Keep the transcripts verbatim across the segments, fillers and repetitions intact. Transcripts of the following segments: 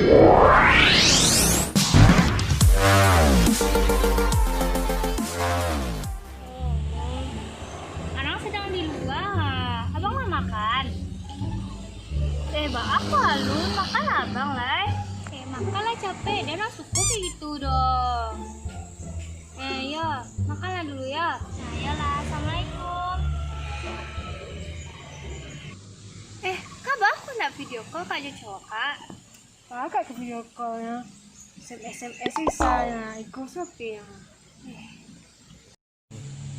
Anang sadang di lua. Abang lah makan. Eh, baa ko alun, makanlah abang lai. Eh, makanlah capek, den lah suko kayak gitu doh. Eh, yo, makanlah dulu yo. Nah, iyolah, assalamualaikum. Eh, kak, baa ko ndak video call kak jo cowok kak? Kak ka video call nyo. S M S, S M S bisa nyo, iko sapi nyo.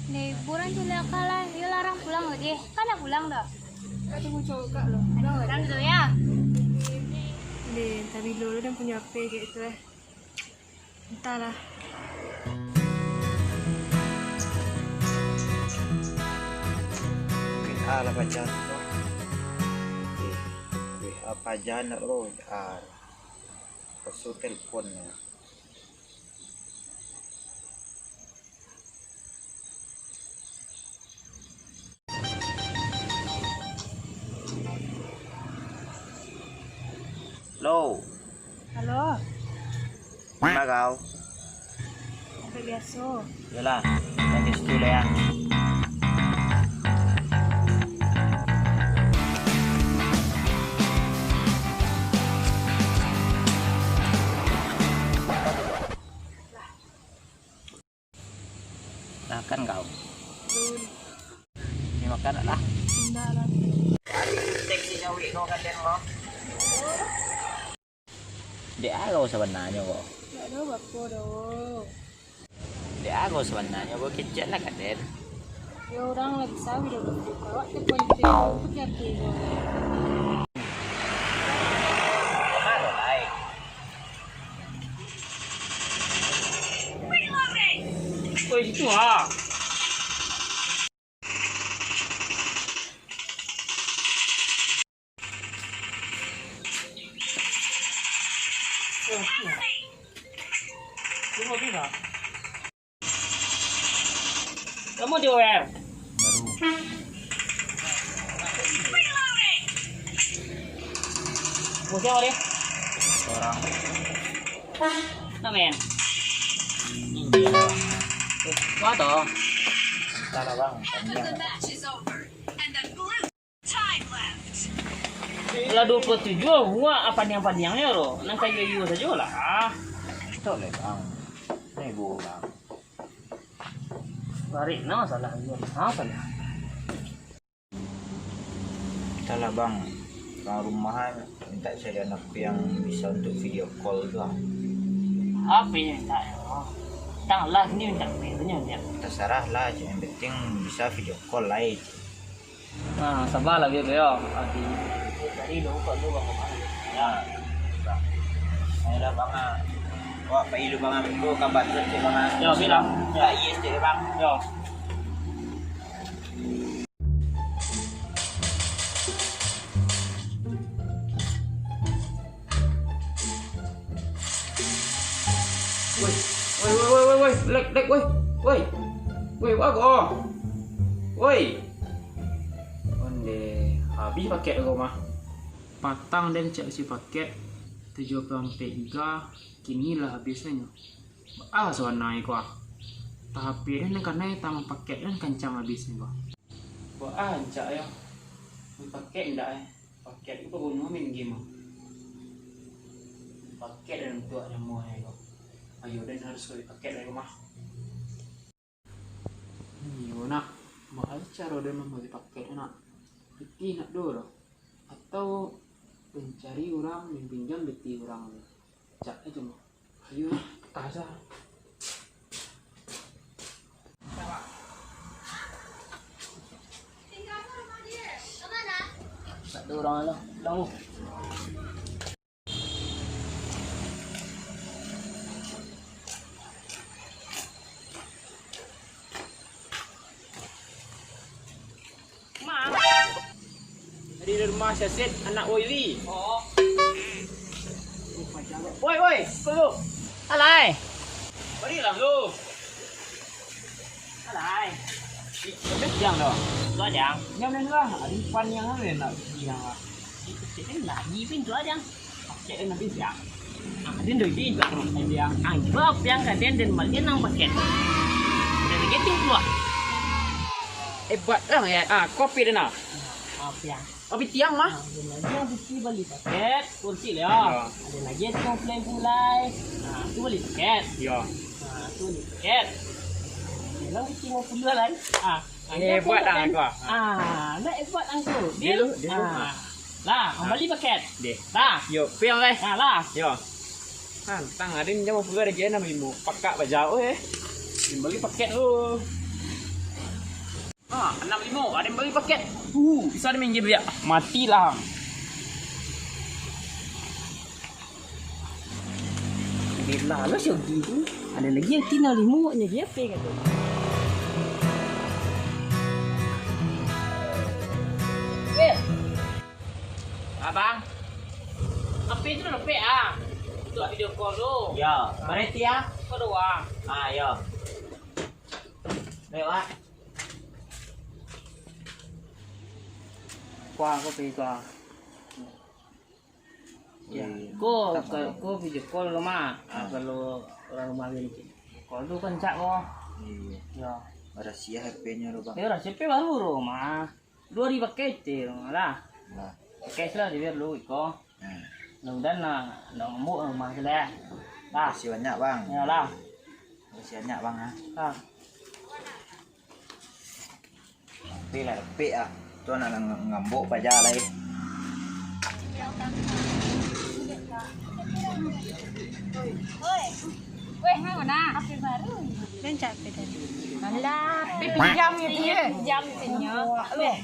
Deh, buran tu lah kak lah. Yo, larang pulang lagi. Kan nak pulang dah. Kak tunggu cowok kak lo. Pulang dulu ya. Deh, tapi dulu dah punya H P kayak itu eh. Entahlah. W A lah paja tu. Eh, W A paja nak lo. Ah, pasu telepon ni. Halo. Halo. Di ma kau? Sampai biaso. Yolah, sampai situ lah ya. Makan kau. Ni makan lah. Indak lah. Seksi cawik kau kaden kau. Dek a kau sabananyo kau? Ndak ado bapo doh. Dek a kau sabananyo kau kecek lah kaden. Yo urang lagi sawi doh bapo. Kau awak tu pun tu tu tu tu. Oi, situ ah. Tunggu, tunggu. Kamu di O R? Baru. Musim apa dia? Orang. Nah, men. Ini dia. Eh, apa tu? Entahlah, Bang. Tanya. Lah dua puluh tujuh, muak apa niang-paniangnyo tu? Nan kayu-kayu sajo lah. Tok leh, Bang. Ni bu, Bang. Barik, nah, masalah ni. Apa ni? Entahlah, Bang. Urang rumah kan mintak carian H P yang bisa untuk video call tu, ah. Apa yang minta? Tang lah, ni minta apa yang minta? Terserah lah, yang penting bisa video call lah, eh. Nah, sabarlah, Bang, yo. Tadi, tadi dah buka dulu, Bang. Ya. Ayolah, Bang, ah. Awak pai dulu, Bang, ah. Tu kabar terus, Bang, ah. Yo, bilang. Ya, yes, cek, Bang. Yo. Woi, woi, woi, woi, woi, woi, lek, lek, woi, woi, woi, wago, woi, onde, habis paket ko mah. Patang den cak isi paket tujuh puluh ampek giga, kini lah habis nyo. Ah, sabananyo ko ah. Tah H P den nan kanai, tah paket den kancang habis nyo ko. Baa rancak yo. Main paket indak eh. Paket ko baguno main game ah. Paket dan untuak namo e ko. Ayo den harus bali paket dari rumah. Iyo nak, baa caro den mambali paket nak? Pitih nak do doh. Atau den cari urang, den pinjam pitih urang tu. Cak aja mah. Ayo, ka asa. Tak ada orang lah. Tahu. Ma. Dari rumah Syasid, anak Woi Wi. Oh. Woi, woi, tunggu. Alai. Barilah lu. Alai. Ih, jangan dong. Lu aja. Jangan lah. Ada pan yang lain nak bilang lah. Itu sih kan lagi pintu aja. Cek den abih, ya. Ah, den doh di, ah, dia. Ah, iba piang ka den, den balian nan paket. Den lagi ting kalua. Hebat lah, ya. Ah, kopi den, ah. Ah, piang. Kopi tiang mah. Ah, den lagi nan piti bali paket, kursi lah. Ya. Ada lagi yang pulai-pulai. Ah, tu bali paket. Ya. Ah, tu bali paket. Dalam piti lima puluh lah. Ah, Hebat ah, angku, ah. Ah, nak hebat angku. Dia lu, dia lu, ah. Lah, ah, bali paket. Deh. Lah. Yo, piang, eh. Ah, lah. Yo. Tantang, ada minjam puluah, ada je enam limo. Pakak baja, eh. Bali paket tu. Ah, enam limo, ada bali paket. Uh, bisa ada minjam dia. Matilah. Bela lo si Ogi tu. Ada lagi yang tinggal limo nyo dia pe kato. Weh. Abang. Tapi tu lepek ah. Untuk video call tu. Ya, berarti ya. Kau doang. Ah, ya. Lewat. Kuah, kopi kuah. Ya, ko, ko, ko video call lo mah. Ah, kalau urang rumah gini. Call tu kencak ko. Iya. Ya. Barasiah H P-nyo tu, Bang. Ya, barasiah H P baru tu mah. Duo hari pakai tu lah. Nah. Pakai lah, biar lu iko. Hmm. Mudah-mudahan lah, ndak ngambuk rumah tu lah. Lah. Makasih banyak, Bang. Ya lah. Makasih banyak, Bang, ah. Lah. Tapi lah dapik ah. Tu anak nang ngambok paja lai. Weh, weh, mana? H P baru. Dan capek tadi. Alah, H P pinjam gitu ya. Pinjam, pinjam. Weh.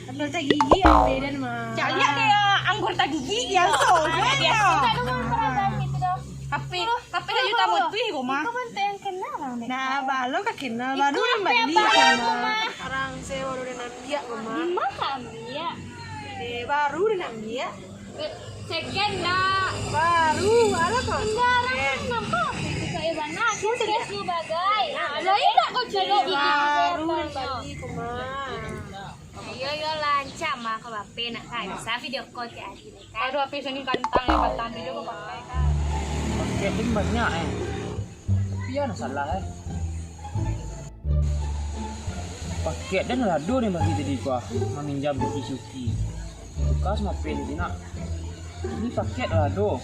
Anggota gigi yang beda mah. Cak lihat dia anggota gigi yang so. Dia tak ada perasaan gitu dah. H P, H P dah juta motuih ko mah. Kau bantu yang kenal lah, Nek. Nah, baru ka kenal, baru nan bali ko mah. Orang sewa udah nan biak ko mah. Di mana biak? Eh, baru udah nan biak. Second nak. Baru, ada kok. Enggak, orang kan nampak itu kayak mana. Case lu bagai. Lo indak kau cari gigi. Baru udah nan bali ko mah. Iyo, iyo, lancak mah kau bape nak kan. Sa video call tiap hari ni kan. Aduh, H P sini kantang ya, kantang tu juga pakai kan. Paket ni banyak eh. Pian salah eh. Paket dan lado ni bagi tadi kuah. Maminjam Suki-Suki. Buka sama H P ni nak. Ini paket lado.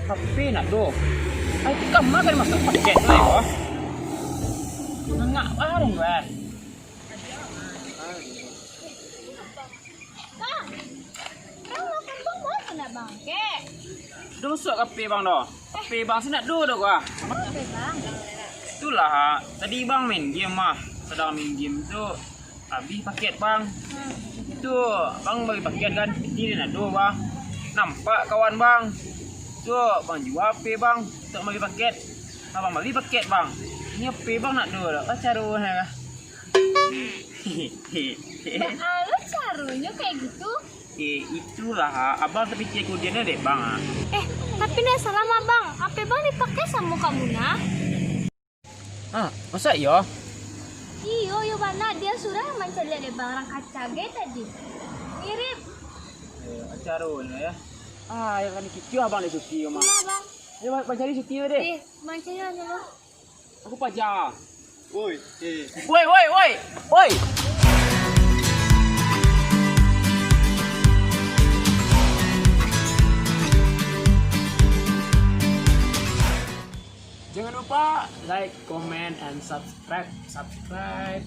H P nak do. Ai, tu kamar kan masuk paket tu eh kuah. Ngak barang kuah. Bang, bang makan bang, bang nak bang kek. Dah masuk ka P bang dah. P bang sinan dulu dah gua. Apa P bang? Itulah, tadi bang main game mah. Sadang main game tu, habis paket bang. Hmm. Tu, bang bagi paket kan, ini dia nak dua bang. Nampak kawan bang. Tu, bang jua P bang, untuk bagi paket. Abang bagi paket bang. Ini P bang nak dua dah. Apa cara lah. Baa lo caronyo kayak gitu? Eh, itulah, abang tapikia kudiannya dek bang ah. Eh, tapi ndak salah mah bang, P bang dipakai samo Kak Muna. Ah, masa iyo? Iyo, iyo bana, dia surang mancaliak dek bang, rang kacagai tadi. Mirip. Eh, caronyo ya. Ah, yang kan kicau abang dek Suki mah. Iya bang. Ayo, bang, cari Suki deh. Eh, bang cari aja lo. Aku paja. Woi, eh. Woi, woi, woi, woi. Jangan lupa like, comment, and subscribe. Subscribe.